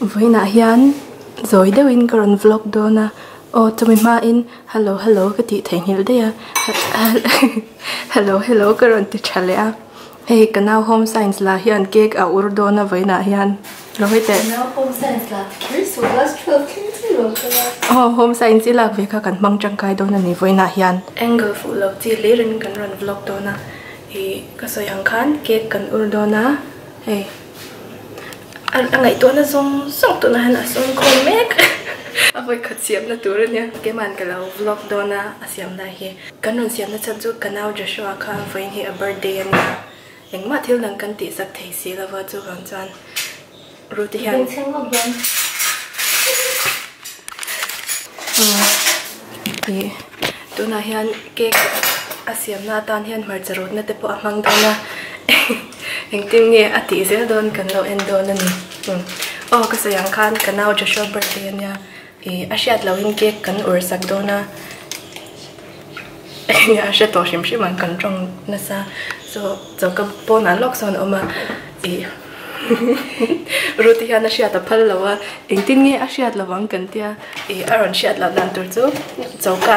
Vawiinah hian zawi deuhin ka rawn vlog dawn a, aw chumi hmain hello hello ka tih theihnghilh daih a hello hello ka rawn ti tha leh a, hei ka nau home science lah hian cake a ur dawn a vawiinah hian lo hawi teh. Ka nau home science lah ti kher suh class 12 thleng thleng lo ka la. Aw home science i lak ve kha kan hmang tangkai dawn a ni vawiinah hian. Angle fuh loh chi hlirin kan rawn vlog dawn a, ih ka sawi ang khan cake kan ur dawn a hei. A ngaihtuahna zawng zawng tunah hian a sawm khawm mek a vawikhat siamna tur a nia keimahn ka lo vlog dawn a a siamna hi kan rawn siamna chhan chu ka nau Joshua kha vawiin hi a birthday a nia engmah thil dang kan tih sak thei si lova chuvang chuan Ruth hian ih tunah hian cake a siamna atan hian hmarcha rawtna te pawh a hmang dawn a engtin nge a tih zel dawn kan lo en dawn a ni aw ka sawi ang khan ka nau Joshua birthday a nia ih a hriat lohin cake kan ur sak dawn a a hre tawh hrim hrim ang kan tawng nasa so choka pawnah lawk sawn a awm a ih Ruth hian a hriat a phal lo a engtin nge a hriat lo ang kan tia ih a rawn hriat loh dan tur chu choka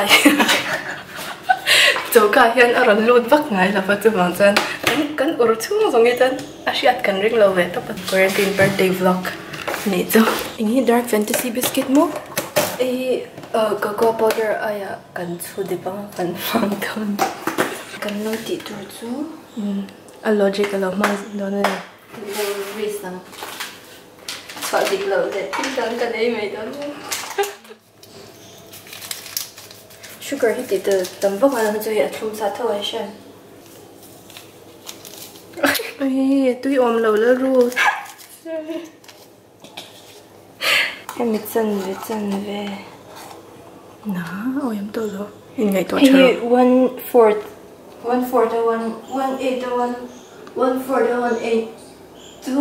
choka hian a rawn lut vak ngai lo va chuvang chuan kan kan ur chhung zawng hi chuan a hriat kan ring lo ve tawp a quarantine birthday vlog nih chu eng hi dark fantasy biscuit maw hei hi cocoa powder aiah kan chhu dip ang kan hmang dawn kan lo tih tur chu a logic a lo hmang dawn a ni. Kan lo risk ang chhuah dik loh leh thil dang kan ei mai dawn a ni. Sugar hi tih tel tam vak a lo chu hei a thlum sa tho a hriat. Ui tui awm lo la ru. Hemi chan ve chan ve. Na awi am tawh lo. In ngaihtuah tha rawh. Hei one fourth one fourth a one one eight a one one fourth a one eight chu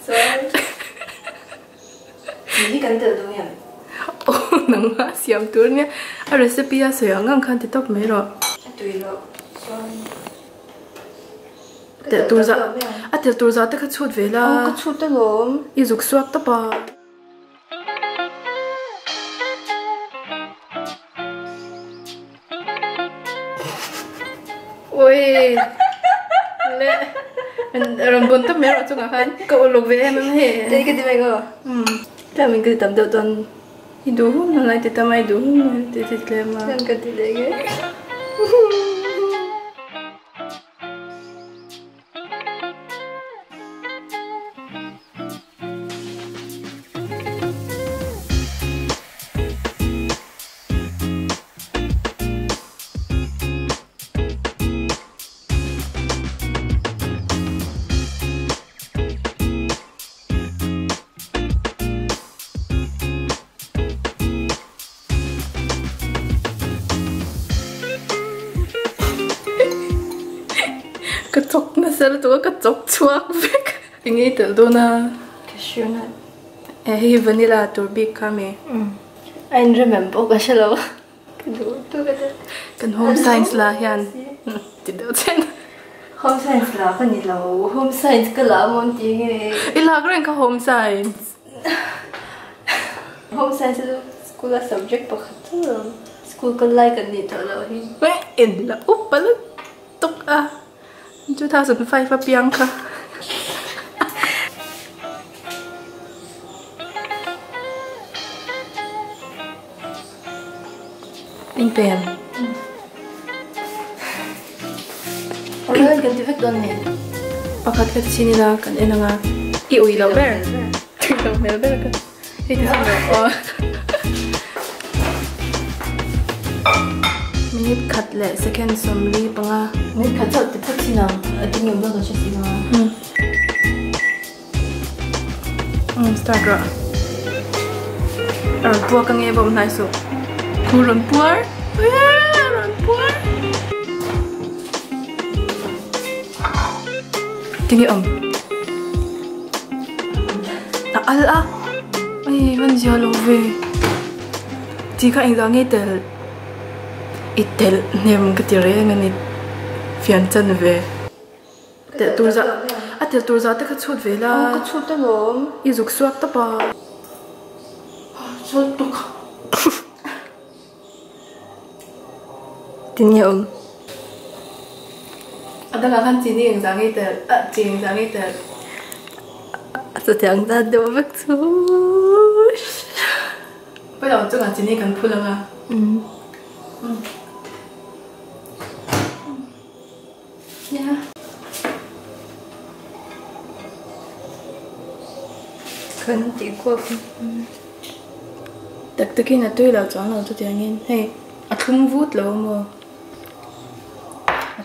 Sorry. Tih hi kan telh duh em? Aw nangmah siam tur nia a recipe a sawi ang ang khan ti tawp mai rawh. A tui loh chuan ka telh tur zah a telh tur zah te kha chhut ve la. Aw ka chhut alawm. I zuk suak tawp a. Ui le rawn bun tawp mai erawh chungah khan ka uluk ve em em hei. Tei ka ti mai ko. Tlem in ka ti tam deuh dawn. I duh hun hun a i ti tam a i duh hun hun i ti tlem a. Tlem ka ti leh nge. Ka chawk nasa lutuk a ka chawk chhuak vek. Eng nge i telh dawn a? Cashew nut. Eh hei hi vanilla tur bik kha mi? Umm. A inrem em pawh ka hre lo. Ka duh tuk a tel. Kan home science lah hian ti deuh chen. Home science lah ka ni lo. Home science ka la mawn tih nge? I lak reng kha home science. Home science chu school a subject pakhat chauh lo. School kal lai kan nih tawh loh hi. En la up a lutuk a. 2005 a piang kha. In pen. Awle kan ti vek dawn ni. Pakhat kha ti chin ila kan en anga i ui lo ber. Tui lo hmel ber ka. Hei ti chin rawh aw. Minute khat leh second 45. Minute khat chauh ti phawt chin ang. A ding em dawn ka hre si lo a. Start rawh. A rawn puak ange bawm hnai suh. Khu rawn puar. A rawn puar. Tinge awm. A al a. Ai van zia lo ve. Chi kha engzah nge tel. I telh hnem ka ti reng a ni. Fian chan ve. Telh tur zah a telh tur zah te kha chhut ve la. Ka chhut alawm. I zuk suak tawp a. Chhut tuk. Tin nge awm. A dangah khan chini engzah ngei telh a chi engzah ngei telh. A chutiang zat deuh vek chu. Pawi lo chungah chini kan phul ang a. Umm. Nia. Kan tih kuak Tak takin a tui lo chuang lo chutiangin hei a thlum vut lo maw?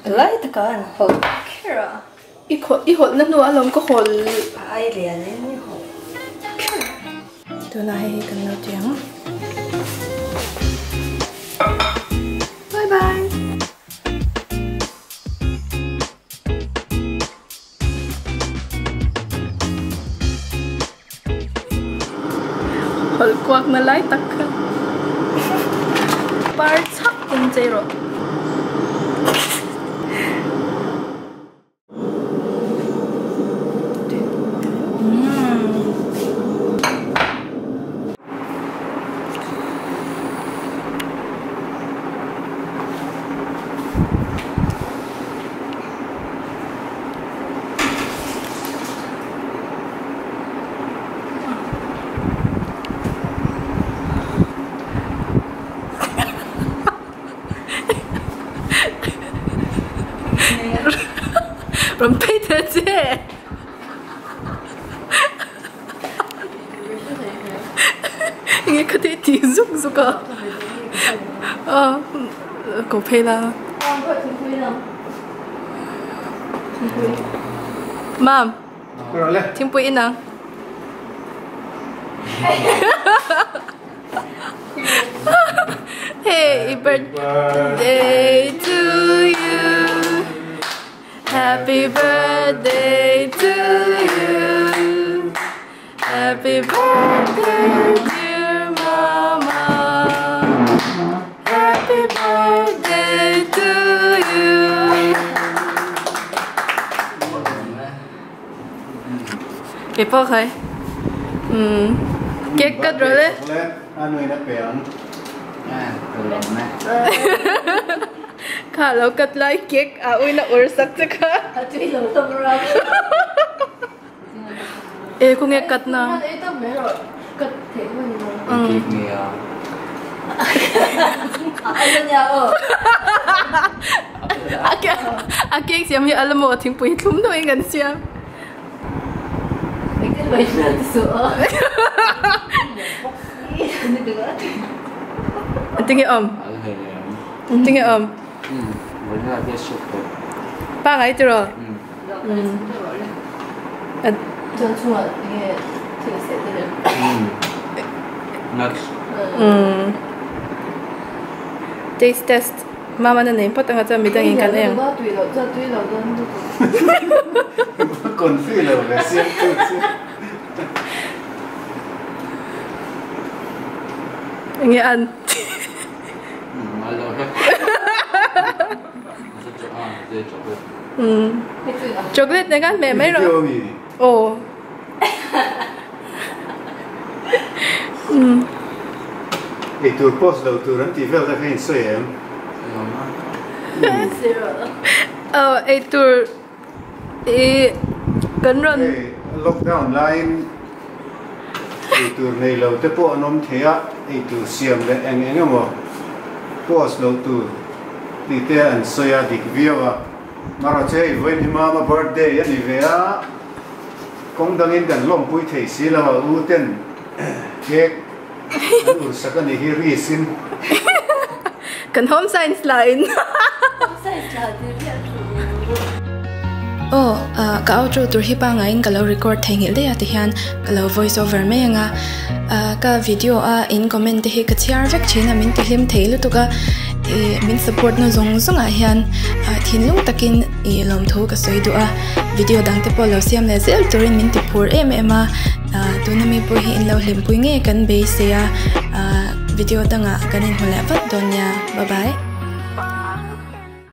A lai takah an hawlh kher a. I khawlh i hawlhna hnuah alawm ka hawlh. A ai lian in i hawlh kher a. Tunah hei hi kan lo ti ang. Bye bye. Hawlh kuak na lai tak kha par chhak in chei rawh. Rawn phei ta che. Enge ka tih tih zuk zuk a. Ko phei la. Mam. Thingpui in ang. Happy birthday to you. Happy birthday to you. Happy birthday dear mama. Happy birthday to you. Kei pawh khai. Umm cake cut rawh le. Kha lo cut lai cake a uina ur sak che kha. E khawnge cut na. A cake siam hi a la maw thingpui thlum deuhin kan siam. Tinge awm? Tinge awm? Pangai tiraw? Taste test. Mama na nei phawt anga chuan midang in kan em. Enge an. Chocolate nen khan hmeh mai rawh. Aw. Eitur post lo tur an tih vel te kha in sawi em? Aw eitur i kan rawn. Lockdown laiin eitur nei lo te pawh an awm thei a, eitur siam leh eng eng emaw post lo tur tih te an sawi a dik viau a. Marawhche i vawiin hi mama birthday a ni ve a. Kawng dangin kan lawmpui thei si lo a, u ten cake an ur sak a nih hi ris in. Kan home science la in. Home science la tir hian thu. Aw, ka outro tur hi pangaiin ka lo record theihnghilh daih a tihian ka lo voice over mai ang a. Ka video a in comment te hi ka chhiar vek thin a, min ti hlim thei lutuk a, ih min support na zawng zawng ah hian thinlung takin ih lawmthu ka sawi duh a. Video dang te pawh lo siam leh zel turin min ti phur em em a, tuna mi pawh hi in lo hlimpui ngei kan beisei a, video dangah kan inhmu leh vat dawn nia, bye bye.